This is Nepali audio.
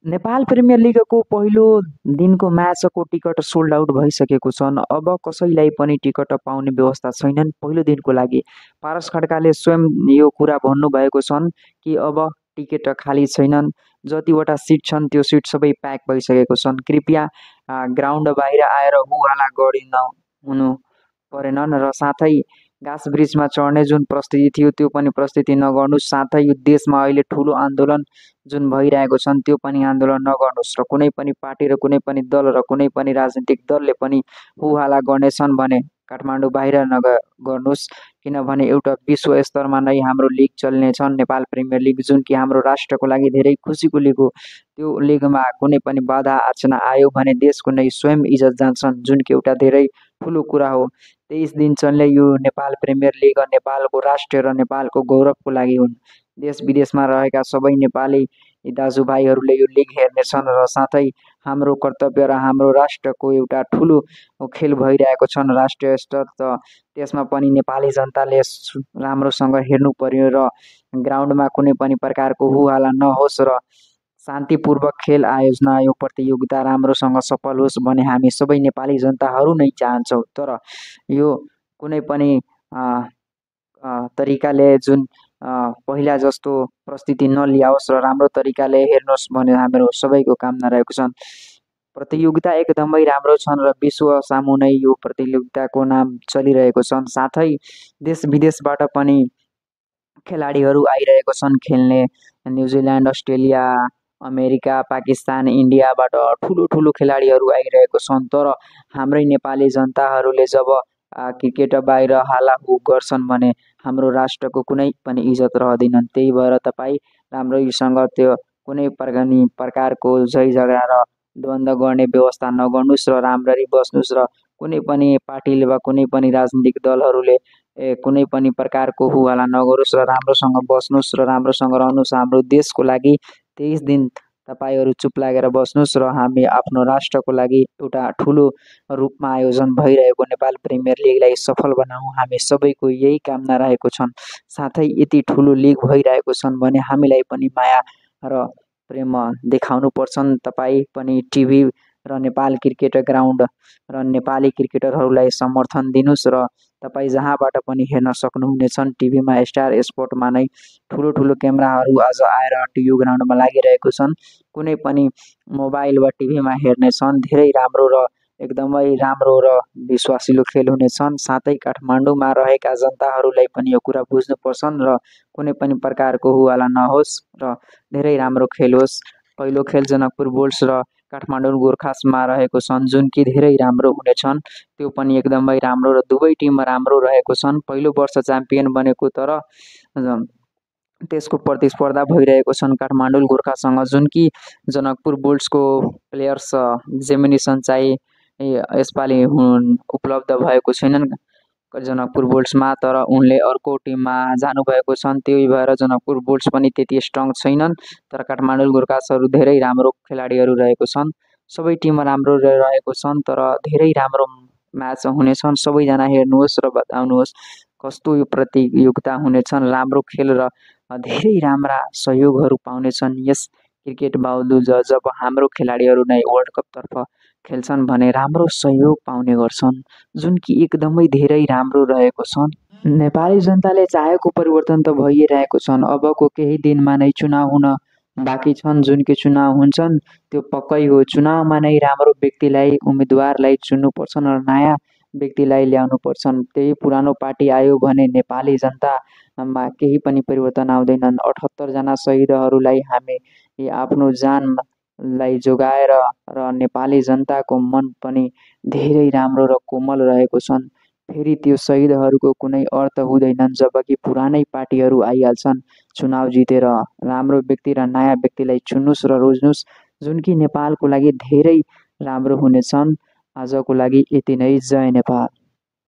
नेपाल प्रिमियर लिगको पहिलो दिनको म्याचको टिकट सोल्ड आउट भइसकेको छन्। अब कसैलाई पनि टिकट पाउने व्यवस्था छैनन् पहिलो दिनको लागि। पारस खड्काले स्वयं यो कुरा भन्नुभएको छन् कि अब टिकट खाली छैनन्। जतिवटा सिट छन् त्यो सिट सबै प्याक भइसकेको छन्। कृपया ग्राउन्ड बाहिर आएर हुहल्ला गरिन हुनु परेनन् र साथै घाँस ब्रिजमा चढ्ने जुन प्रस्তুति थियो त्यो पनि प्रस्তুति नगर्नुहोस्। साथै यो देशमा अहिले ठुलो आन्दोलन जुन भइरहेको छन् त्यो पनि आन्दोलन नगर्नुहोस् र कुनै पनि पार्टी र कुनै पनि दल र कुनै पनि राजनीतिक दलले पनि हुहल्ला गर्नेछन् भने काठमाडौँ बाहिर गर्नुहोस्। किनभने एउटा विश्व स्तरमा नै हाम्रो लिग चल्नेछन्, नेपाल प्रिमियर लिग, जुन कि हाम्रो राष्ट्रको लागि धेरै खुसीको लिग हो। त्यो लिगमा कुनै पनि बाधा आर्चना आयो भने देशको नै स्वयं इज्जत जान्छन्, जुन कि एउटा धेरै ठुलो कुरा हो। 23 दिन चल्ने यो नेपाल प्रिमियर लिग नेपालको राष्ट्र र नेपालको गौरवको लागि हुन्। देश विदेशमा रहेका सबै नेपाली दाजुभाइहरूले यो लिग हेर्नेछन् र साथै हाम्रो कर्तव्य र हाम्रो राष्ट्रको एउटा ठुलो खेल भइरहेको छन् राष्ट्रिय स्तर, त त्यसमा पनि नेपाली जनताले राम्रोसँग हेर्नु पर्यो र ग्राउन्डमा कुनै पनि प्रकारको हुहल्ला नहोस् र शान्तिपूर्वक खेल आयोजना यो प्रतियोगिता राम्रोसँग सफल होस् भन्ने हामी सबै नेपाली जनताहरू नै चाहन्छौँ। तर यो कुनै पनि तरिकाले जुन पहिला जस्तो प्रस्तुति नल्याओस् र राम्रो तरिकाले हेर्नुहोस् भन्ने हाम्रो सबैको कामना रहेको छन्। प्रतियोगिता एकदमै राम्रो छन् र विश्व सामु नै यो प्रतियोगिताको नाम चलिरहेको छन्। साथै देश विदेशबाट पनि खेलाडीहरू आइरहेको छन् खेल्ने। न्युजिल्यान्ड, अस्ट्रेलिया, अमेरिका, पाकिस्तान, इन्डियाबाट ठुलो ठुलो खेलाडीहरू आइरहेको छन्। तर हाम्रै नेपाली जनताहरूले जब क्रिकेट बाहिर हालाहु गर्छन् भने हाम्रो राष्ट्रको कुनै पनि इज्जत रहँदैनन्। त्यही भएर तपाईँ राम्रैसँग त्यो कुनै प्रकारको झै झगडा र द्वन्द्व गर्ने व्यवस्था नगर्नुहोस् र राम्ररी बस्नुहोस् र कुनै पनि पार्टीले वा कुनै पनि राजनीतिक दलहरूले कुनै पनि प्रकारको हुहल्ला नगरोस् र राम्रोसँग बस्नुहोस् र राम्रोसँग रहनुहोस् हाम्रो देशको लागि। 23 दिन तपाईहरू चुप लागेर बस्नुहोस् र हामी आफ्नो राष्ट्रको लागि एउटा ठुलो रूपमा आयोजन भइरहेको नेपाल प्रिमियर लिगलाई सफल बनाऊँ, हामी सबैको यही कामना रहेको छन्। साथै यति ठुलो लिग भइरहेको छन् भने हामीलाई पनि माया र प्रेम देखाउनु पर्छन्। तपाईँ पनि टिभी र नेपाल क्रिकेट ग्राउन्ड र नेपाली क्रिकेटरहरूलाई समर्थन दिनुहोस् र तपाईँ जहाँबाट पनि हेर्न सक्नुहुनेछन्। टिभीमा स्टार स्पोर्टमा नै ठुलो ठुलो क्यामेराहरू आज आएर टियु ग्राउन्डमा लागिरहेको छन्। कुनै पनि मोबाइल वा टिभीमा हेर्ने छन्, धेरै राम्रो र एकदमै राम्रो र विश्वासिलो खेल हुनेछन्। साथै काठमाडौँमा रहेका जनताहरूलाई पनि यो कुरा बुझ्नुपर्छन् र कुनै पनि प्रकारको हुहल्ला नहोस् र धेरै राम्रो खेल होस्। पहिलो खेल जनकपुर बुल्स र काठमाडौँ गोर्खासमा रहेको छन्, जुन कि धेरै राम्रो हुनेछन्। त्यो पनि एकदमै राम्रो र दुवै टिम राम्रो रहेको छन्। पहिलो वर्ष च्याम्पियन बनेको, तर त्यसको प्रतिस्पर्धा भइरहेको छन् काठमाडौँ गोर्खासँग, जुन कि जनकपुर बुल्सको प्लेयर्स एक्जामिनेसन चाहिँ यसपालि उपलब्ध भएको छैनन् जनकपुर बुल्समा, तर उनले अर्को टिममा जानुभएको छन्। त्यही भएर जनकपुर बुल्स पनि त्यति स्ट्रङ छैनन्। तर काठमाडौँ गोर्खासहरू धेरै राम्रो खेलाडीहरू रहेको छन्। सबै टिम राम्रो रहेको छन्, तर धेरै राम्रो म्याच हुनेछन्। सबैजना हेर्नुहोस् र बताउनुहोस् कस्तो यो प्रतियोगिता हुनेछन्। राम्रो खेल र धेरै राम्रा सहयोगहरू पाउनेछन् यस क्रिकेट बावजुद। जब हाम्रो खेलाडीहरू नै वर्ल्ड कपतर्फ खेल्छन् भने राम्रो सहयोग पाउने गर्छन्, जुन कि एकदमै धेरै राम्रो रहेको छन्। नेपाली जनताले चाहेको परिवर्तन त भइरहेको छन्। अबको केही दिनमा नै चुनाव हुन बाँकी छन्, जुन कि चुनाव हुन्छन् त्यो पक्कै हो। चुनावमा नै राम्रो व्यक्तिलाई, उम्मेदवारलाई चुन्नुपर्छन् र नयाँ व्यक्तिलाई ल्याउनु पर्छन्। त्यही पुरानो पार्टी आयो भने नेपाली जनतामा केही पनि परिवर्तन आउँदैनन्। 78 जना शहीदहरूलाई हामी आफ्नो जानलाई जोगाएर र नेपाली जनताको मन पनि धेरै राम्रो र कोमल रहेको छन्। फेरि त्यो शहीदहरूको कुनै अर्थ हुँदैनन् जबकि पुरानै पार्टीहरू आइहाल्छन् चुनाव जितेर। राम्रो व्यक्ति र नयाँ व्यक्तिलाई चुन्नुहोस् र रोज्नुहोस्, जुन कि नेपालको लागि धेरै राम्रो हुनेछन्। आजको लागि यति नै। जय नेपाल।